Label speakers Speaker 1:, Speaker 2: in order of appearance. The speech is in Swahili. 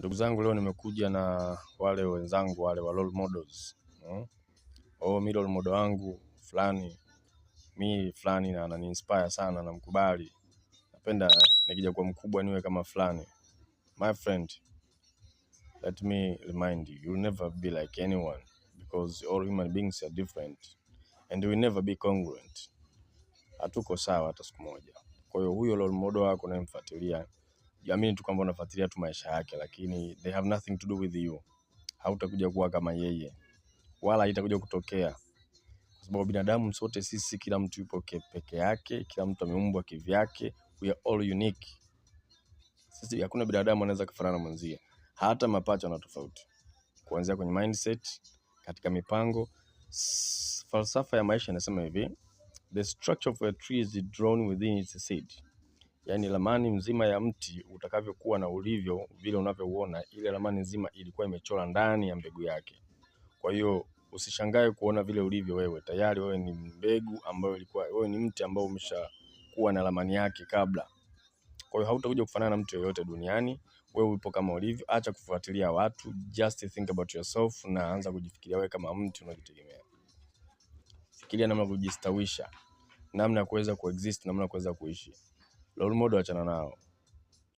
Speaker 1: Ndugu zangu, leo nimekuja na wale wenzangu wale wa role models. Oh, mi role model wangu fulani, mi fulani na anani inspire sana, namkubali. Napenda nikija kuwa mkubwa niwe kama fulani. My friend, let me remind you, you'll never be like anyone because all human beings are different and we never be congruent. Hatuko sawa hata siku moja. Kwa hiyo huyo role model wako unayemfuatilia, jiamini tu kwamba unafuatilia tu maisha yake, lakini they have nothing to do with you. Hautakuja kuwa kama yeye, wala haitakuja kutokea, kwa sababu binadamu sote sisi, kila mtu yupo peke yake, kila mtu ameumbwa kivyake, we are all unique. Sisi hakuna binadamu anaweza kufanana na mwenzie, hata mapacha wana tofauti, kuanzia kwenye mindset, katika mipango. Falsafa ya maisha inasema hivi: the structure of a tree is drawn within its seed. Yaani ramani nzima ya mti utakavyokuwa na ulivyo vile unavyouona, ile ramani nzima ilikuwa imechora ndani ya mbegu yake. Kwa hiyo usishangae kuona vile ulivyo wewe, tayari wewe ni mbegu ambayo ilikuwa, wewe ni mti ambao umeshakuwa na ramani yake kabla. Kwa hiyo hautakuja kufanana na mtu yoyote duniani, wewe upo kama ulivyo. Acha kufuatilia watu, just think about yourself na anza kujifikiria wewe kama mtu unajitegemea. Fikiria namna ya kujistawisha, namna ya kuweza kuexist, namna ya kuweza kuishi. Role model achana nao.